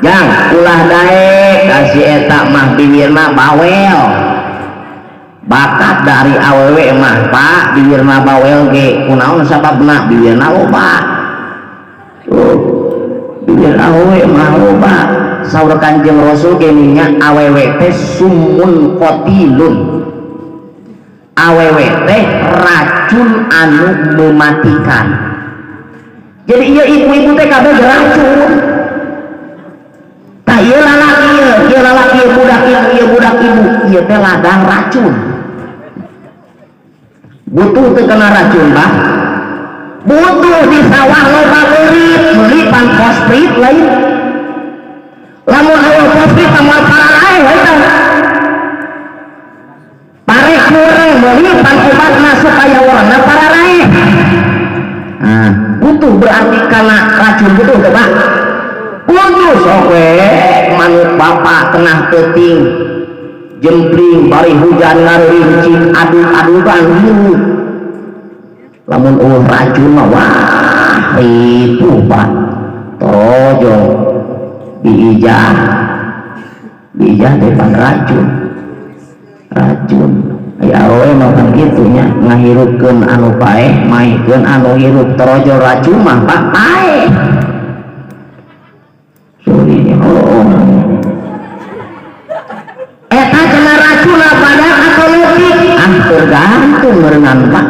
Jang ulah daek kasih eta mah bibirna bawel. Bakat dari awewe mah Pak bibirna bawel ge kunaon sababna bibirna loba. Tuh bibir awewe mah loba. Saur Kanjeng Rasul ge nya awewe teh sumun qatilun. Awewe teh racun anu mematikan. Jadi ieu ibu-ibu teh kabeh racun. Tah ieu lalaki ieu lalaki ieu budak ibu ieu budak ibu ieu teh ladang racun. Butuh teu kena racun, Pak? Butuh di sawah loba meurit, meuli pan fosfit lain. Lamun eueuh fosfit mah moal pararaeh we tah. Pare kurang meuli pan obatna supaya warna pararaeh. Nah, butuh berarti karena racun butuh teh, Pak? Butuh sok we manuk bapak tengah peuting jempling bari hujan ngaririncik aduk-adukan hirup. Lamun eueuh racun mah wah ripuh Pak. Torojong diijah diijah teh pan racun. Racun ya awewe mah kan kitu nya ngahirupkeun anu paeh maehkeun anu hirup torojol racun mah Pak paeh. Surinya oh. Eta kena racun badak atau leutik? Ah tergantung meureunan Pak.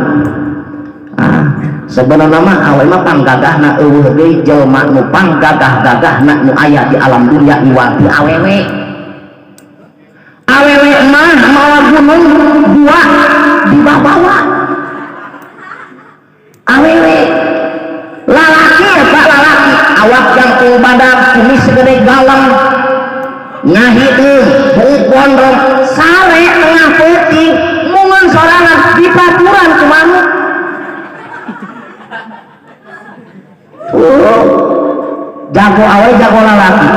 Ah sebenarnya mah awewe mah panggagahna eueuh deui jelema nu panggagah-gagahna nu aya di alam dunia iwati awewe. Awewe mah mawa gunung dua dibawa. Awewe lalaki ya Pak, lalaki awak jangkung badak kumis segede galang ngahideung buuk gondrong sare tengah peuting mungun sorangan dipaturan ku manuk. Jago awe jago lalaki.